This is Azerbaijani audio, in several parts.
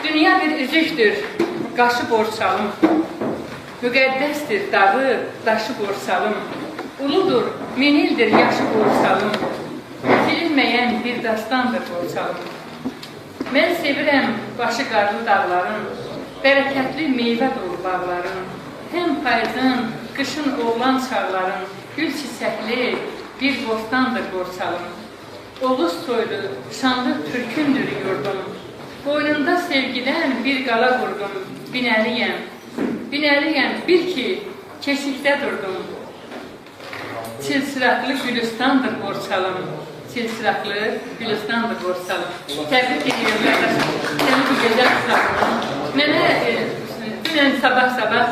Dünya bir üzükdür, qaşı borçalım. Müqəddəsdir dağı, daşı borçalım. Uludur, min ildir yaşı borçalım. Silinməyən bir dastandır borçalım. Mən sevirəm başı qarlı dağların, bərəkətli meyvə dolu bağların. Həm payızın, qışın oğlan çağların, gül çiçəkli bir bostandır borçalım. Oğuz soylu, şanlı türkündür yurdum. Boynunda sevgidən bir qala qurdum, binəliyəm. Binəliyəm, bil ki, keşikdə durdum. Çilçıraqlı Gülüstandır borçalım. Çilçıraqlı Gülüstandır borçalım. Təbrik edirəm qardaşım, səni bu gözəl kitabına. Mənə dünən sabah-sabah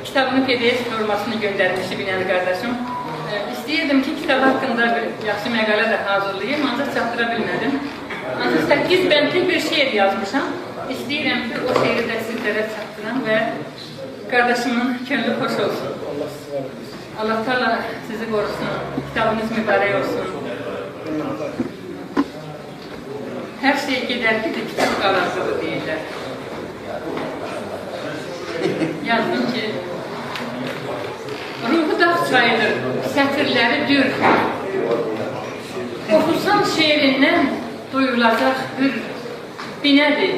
kitabının PDF formasını göndərmişdi Binəli qardaşım. İstəyirdim ki, kitab haqqında bir yaxşı məqalə də hazırlayayım, ancaq çatdıra bilmədim. Ancaq 8 bəndli bir şeir yazmışam. İstəyirəm ki, o şeiri də sizlərə çatdıram və qardaşımın könlü xoş olsun. Allah sizi var etsin. Allah Teala sizi qorusun, kitabınız mübarək olsun. Hər şey gedər ki, kitab qalardır deyirlər. Yazdım ki, ruhu dağ çayıdır, sətirləri dür. Oxusan şeirindən duyulacaq hür. Binədir,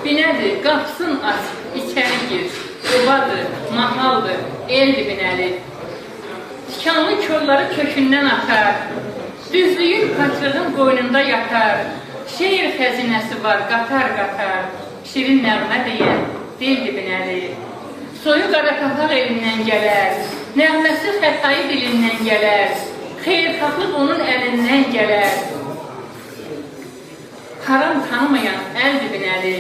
binədir, qapısın aç, içəri gir. Obadır, mahaldır, eldir binəli. Tikanlı kolları kökündən atar. Düzlüyün, paklığın qoynunda yatar. Şeir xəzinəsi var, qatar-qatar. Şirin nəğmə deyən, dildir binəli. Soyu qaraqapaq elindən gələr. Nəğməsi xətai dilindən gələr. Xeyirxahlıq onun əlindən gələr. Haram tanımayan əldir binəli.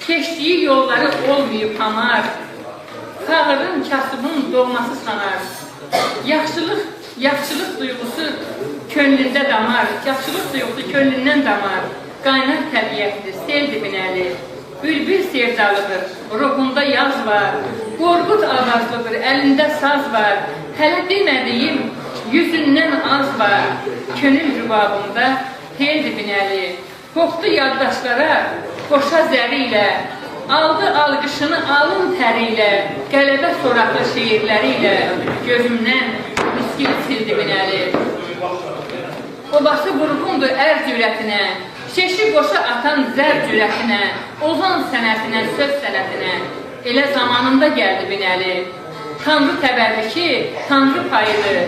Keçdiyi yolları olmayıb hamar. Fağırın, kasıbın doğması sanar. Yaxşılıq, yaxşılıq duyğusu könlündə damar. Yaxşılıq duyğusu könlündən damar. Qaynar təbiətdir, seldir binəli. Bülbül sevdalıdır, ruhunda yaz var. Qorqud avazlıdır, əlində saz var. Hələ demədiyim yüzündən az var. Könül rübabında teldir binəli. Qoxdu yaddaşlara qoşa zəri ilə. Aldı alqışını alın təri ilə, qələbə soraqlı şeirləri ilə gözümdən miskil sildi binəli. Obası vurğundur ər cürətinə, şeşi qoşa atan zər cürətinə, ozan sənətinə, söz sənətinə. Elə zamanında gəldi binəli. Tanrı təbərrüki, Tanrı payıdır.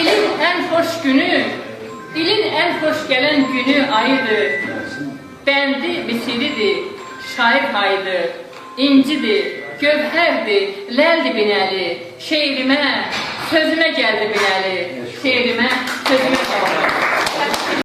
İlin ən xoş günü, ilin ən xoş gələn günü ayıdır. Bəndi misilidir, şair hayıdır, incidir, gövhərdir, ləldir binəli. Şeirimə, sözümə gəldi binəli. Şeirimə,